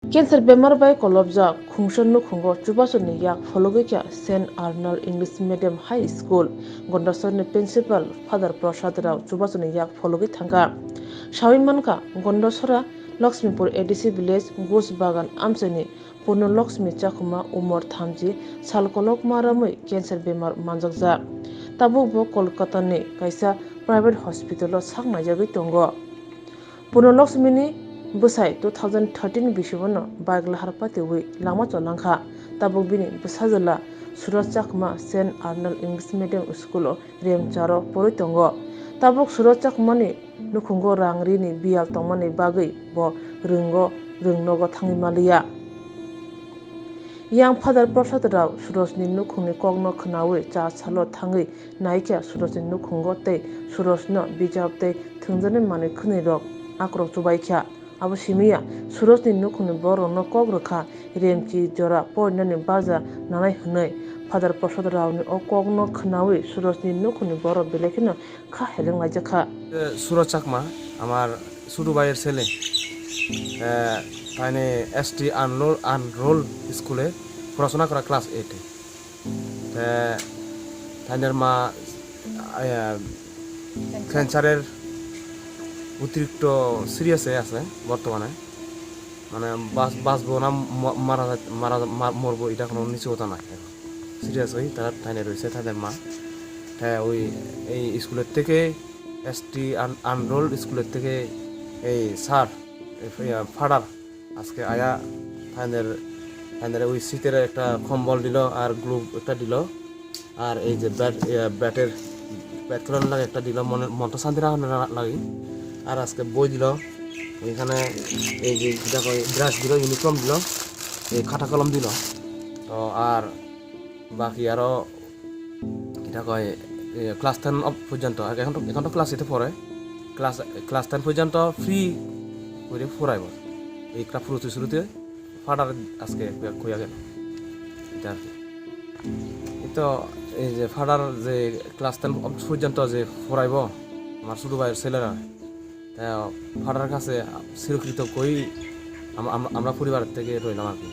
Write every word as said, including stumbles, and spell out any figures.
Cancer bemar bai kolobjak khungsa nukhungo chubasoni yak phologwi kha Saint Arnold English Medium High School. Gondasorni principal Father Prasad Rao chubasoni yak phologwi thangkha. Sawi mankha, Gondasora Lakshmipur A D C village Ghos Bagan amchaini Purno Lakshmi Chakma umor thamchi sal kolokma ramwi cancer bemar manjakjak. Tabuk bo Kolkatani kaisa private hospital-o sak naijagwi tongo. Purno Lakshmini bwsai two thousand thirteen bisingono bike lahar patiwi lama cholangkha. Tabuk bini bwsajwla Suraj Chakma Saint Arnold English Medium School-o Remcharo porwi tongo. Tabuk Suraj Chakmani nukhungo rang rini biyal tongmani bagwi bo rwngo rwngnogo thangwi maliya. Yang Father Prasad Rao Surajni nukhungni kokno khwnawi church salo thangwi naikha Surajni nukhungo tei Surajno bijap tei thwngjaknai manwi khwnwirok akrok chubaikha. Abo simiya, Surajni nukhungni borokno kok rwkha, remchi jora porinani baja nanai hwnwi. Father Prasad Raoni o kokno khwnawi Surajni nukhungni borok belai kheno kha heleng laijakha. এ, সুরজ চাকমা, আমার ছোট ভাইয়ের ছেলে। এ, তাইনে এসটি আনরোল, আনরোল স্কুলে পড়াশোনা করা ক্লাস এইটে। তে তাইনের মা, এ, ক্যান্সারের অতিরিক্ত সিরিয়াসে আছে বর্তমানে। মানে বাঁচ-, বাঁচবো না ম-, মারা যা-, মারা যা-, মা-, মরবো, এটা কোনো নিশ্চয়তা নাই এখন। সিরিয়াস হয়ে তারা থাইনে রয়েছে, তাদের মা। হ্যাঁ, ওই এই স্কুলের থেকে এসটি আন-, আনরোল স্কুলের থেকে এই স্যার, এই ফ-, ইয়া, ফাদার আজকে আয়া থাইনের, থাইনের ওই শীতের একটা কম্বল দিল আর গ্লোব একটা দিল। আর এই যে ব্যাট, ইয়া, ব্যাটের, ব্যাট খেলানোর লাগে একটা দিল, মনে, মনটা শান্তি রাখানোর লা-, লাগে। আর আজকে বই দিল, এখানে এই যে যেটা কয় ড্রেস দিল, ইউনিফর্ম দিল, এই খাতা কলম দিল। তো আর বাকি আরো এটা কয়, এ, ক্লাস টেন অব পর্যন্ত, আগে এখন তো, এখন তো ক্লাস এইটে পড়ে, ক্লাস, ক্লাস টেন পর্যন্ত ফ্রি করে পড়াইব। এই ক্লাব প্রতিশ্রুতি ফাদার আজকে কইয়া গেল। এটা আর কি। এই তো এই যে ফাদার যে ক্লাস টেন পর্যন্ত যে পড়াইবো আমার ছোট ভাইয়ের ছেলেরা, তা ফাদার কাছে স্বীকৃত কই আম-, আম-, আমরা পরিবার থেকে রইলাম আর কি।